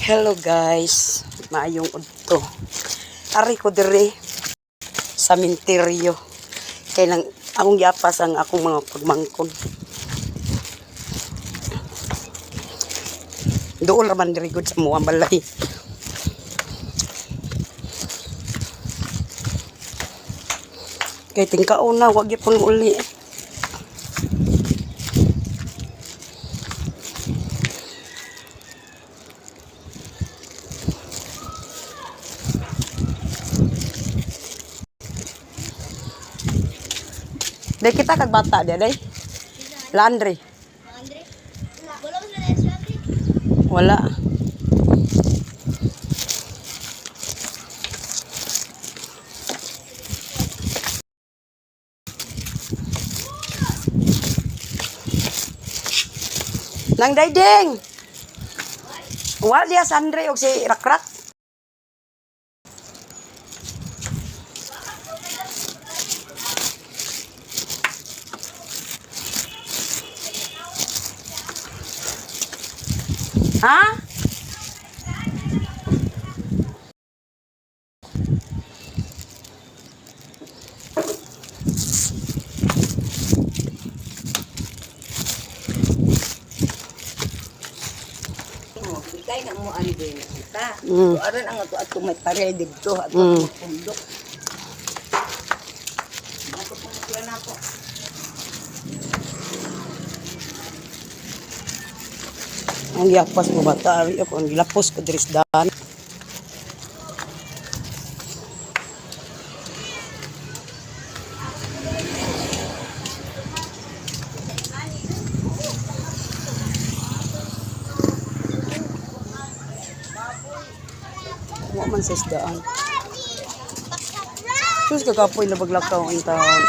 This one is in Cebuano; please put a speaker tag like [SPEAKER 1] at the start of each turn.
[SPEAKER 1] Hello guys, maayong udto. Ari ko diri sa minteryo. Kay nang akong giapas ang akong mga pagmangkon. Dool ra man diri gud sa muang balay. Kay tingkaon na, wag gyapon uli. Day kita kag bata di day. Landry.
[SPEAKER 2] Andre? Wala ko sila si Andre.
[SPEAKER 1] Wala. Nang dayding. Wala diya sa Andre og si Rakrak. Ha?
[SPEAKER 3] Bigay na mo ang din kita. So, aron ang ato ato may pare didto ato pundok. Ato pundok na ako.
[SPEAKER 1] Ang giapas mo bata ari ako ang gilapos ko diri sa daan. Wa man sa isdaan. Sus kakapoy na baglakaw ang taon.